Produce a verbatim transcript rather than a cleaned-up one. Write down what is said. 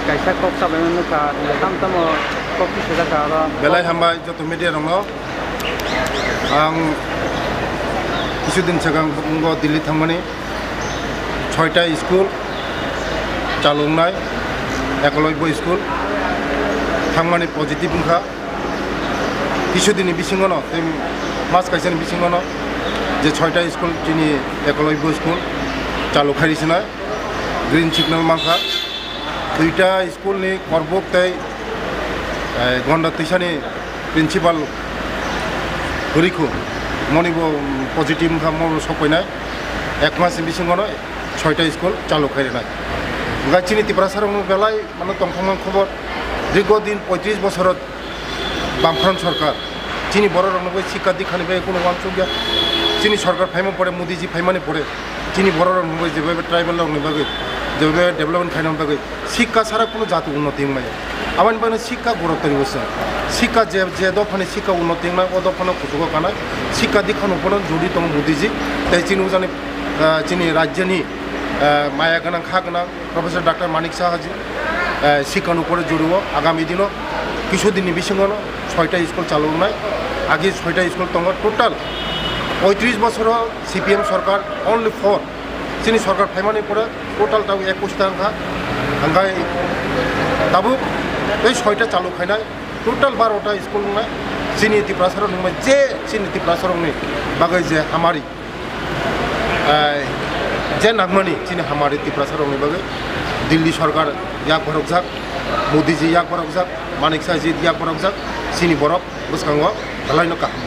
Kaisa kok sabai nukha, tam tamo kok kisijak kha oro. Belai hambai joto media rokno. Ang kisudin swkang bo Delhi thangmani, soita school chalungnai, Ekolobya school thangmani positive wngkha. Kisudini bisingono, tei mas kaisani bisingono je soita school chini Ekolobya school chalu khairi sinai, green signal mankha. Duita school ni korbuk tei, eh, Gonda Twisani principal hurikhu, monibo positive wngkha, moro sokpainai. Ek mas ni bisingono soita school chalu khairinai. Hwnkhe chini Tiprasa rokno belai mano tongthokma khobor, dirgo din poitris bosoro Bamfront sorkar, chini borok rokno bai sikka dikhani bai kunu uansuk ya. Chini sorkar phaima pore, Modi ji phaimani pore, chini borok rokno bai jeba tribal rokni bagwi, jeba development khaina bagwi sikka sara kunu jati unnoti wngmaya. Aboni bagwi sikka gorok tari bwsa. Sikka je, je dophani sikka unnoti wngnai, o dophano kuchugo kanai. Sikka dikhano bono jodi tongo Modi ji. Tei chini ujani, ah, chini rajyoni, ah, maya gwnang, kha gwnang, Professor Doctor Manik Saha ji, eh, sikha nukore juru o agami dino kisu dinni bisingo no soita school chalu wngnai. Agi soita school tongo total poitris bosoro C P M sorkar only four. Chini sorkar phaimani pore total tabo ekwis ta wngkha. Hwnkhai tabuk tei soita chalu khainai total barota school wngnai. Chini Tiprasa rok nungmai je chini Tiprasa rokni bagwi je hamari. Eh, je nangmani chini hamari Tiprasa rokni bagwi Delhi sorkar yak barokjak, Modi ji yak barokjak, Manik Saha ji yak barokjak, chini borok bwskango belaino kaham.